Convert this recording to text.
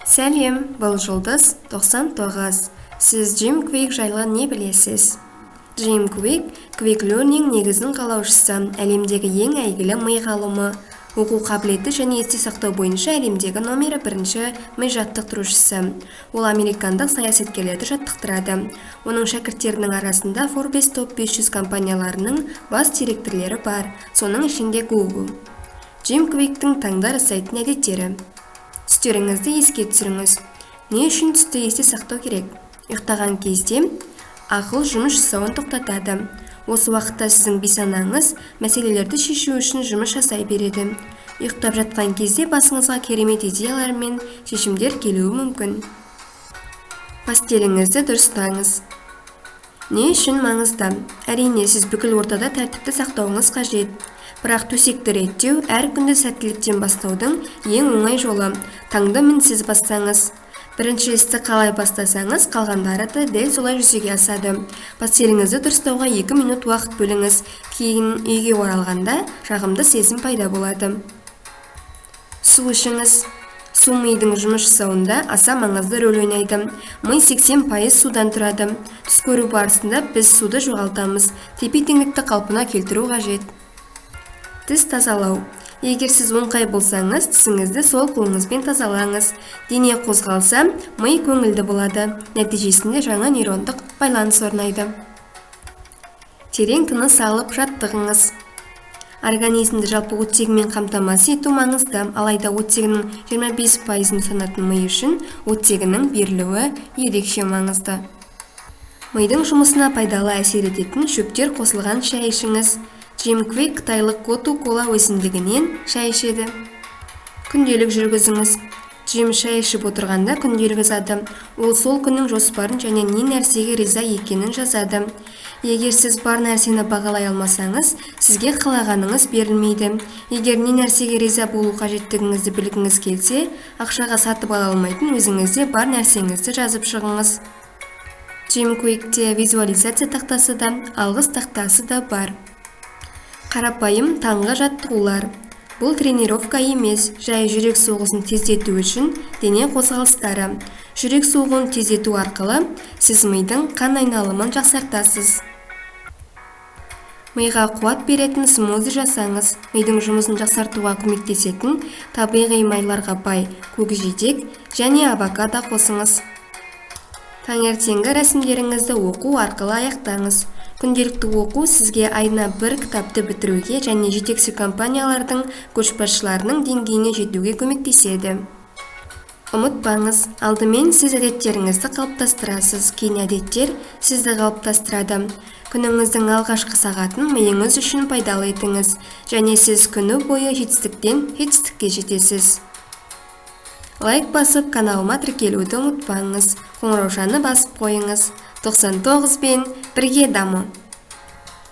Сәлем, бұл Жұлдыз 99. Сіз Джим Квик жайлы не білесіз? Джим Квик Quick Learning негізін қалаушысы, әлемдегі ең әйгілі ми ғалымы, оқу қабілеті және есте сақтау бойынша әлемдегі номері бірінші ми жаттықтырушысы. Ол американдық саясаткерлерді жаттықтырады. Оның шәкірттерінің арасында Forbes Top 500 компанияларының бас директорлары бар, соның ішінде Google. Джим Квиктің таңда жасайтын әдеттері. Түстеріңізді еске түсіріңіз. Не үшін түсті есте сақтау керек? Ұйықтаған кезде ақыл жұмыс жасауын тоқтатады. Осы уақытта сіздің бейсанаңыз мәселелерді шешу үшін жұмыс жасай береді. Ұйықтап жатқан кезде басыңызға керемет идеялар мен шешімдер келуі мүмкін. Постеліңізді дұрыстаңыз. Не үшін маңызды? Әрине, сіз бүкіл ортада тәртіпті сақтауыңыз қажет. Бірақ төсекті реттеу әр күнді сәттіліктен бастаудың ең оңай жолы. Таңды мінсіз бастаңыз. Бірінші істі қалай бастасаңыз, қалғандары да дәл солай жүзеге асады. Постеліңізді дұрыстауға 2 минут уақыт бөліңіз. Кейін үйге оралғанда жағымды сезім пайда болады. Су ішіңіз. Су мидың жұмыс жасауында аса маңызды рөл ойнайды. Ми 80% судан тұрады. Түс көру барысында біз суды жоғалтамыз. Тепе-теңдікті қалпына келтіру қажет. Тіс тазалау. Егер сіз оңқай болсаңыз, тісіңізді сол қолыңызбен тазалаңыз. Дене қозғалса, ми көңілді болады. Нәтижесінде жаңа нейрондық байланыс орнайды. Терең тыныс алып жаттығыңыз. Организмді жалпы оттегімен қамтамасыз ету маңызды. Алайда оттегінің 25%-ын тұтынатын ми үшін оттегінің берілуі ерекше маңызды. Мидың жұмысына пайдалы әсер ететін шөптер қосылған шай ішіңіз. Джим Квик қытайлық готу кола өсімдігінен шай ішеді. Күнделік жүргізіңіз. Джим шай ішіп отырғанда күнделік жазады. Ол сол күннің жоспарын және не нәрсеге риза екенін жазады. Егер сіз бар нәрсені бағалай алмасаңыз, сізге қалағаныңыз берілмейді. Егер не нәрсеге риза болу қажеттігіңізді білгіңіз келсе, ақшаға сатып ала алмайтын өзіңізде бар нәрсеңізді жазып шығыңыз. Джим Квикте визуализация тақтасы да, алғыс тақтасы да бар. Қарапайым таңғы жаттығулар. Бұл тренировка емес, жай жүрек соғысын тездету үшін дене қозғалыстары. Жүрек соғуын тездету арқылы сіз мидың қан айналымын жақсартасыз. Миға қуат беретін смузи жасаңыз. Мидың жұмысын жақсартуға көмектесетін табиғи майларға бай көкжидек және авокадо қосыңыз. Таңертеңгі рәсімдеріңізді оқу арқылы аяқтаңыз. Күнделікті оқу сізге айына бір кітапты бітіруге және жетекші компаниялардың көшбасшыларының деңгейіне жетуге көмектеседі. Ұмытпаңыз, алдымен сіз әдеттеріңізді қалыптастырасыз, кейін әдеттер сізді қалыптастырады. Күніңіздің алғашқы сағатын миыңыз үшін пайдалы етіңіз және сіз күні бойы жетістіктен жетістікке жетесіз. Лайк басып, каналыма тіркелуді ұмытпаңыз. Қоңыраушаны басып қойыңыз. 99 бен бірге дамы.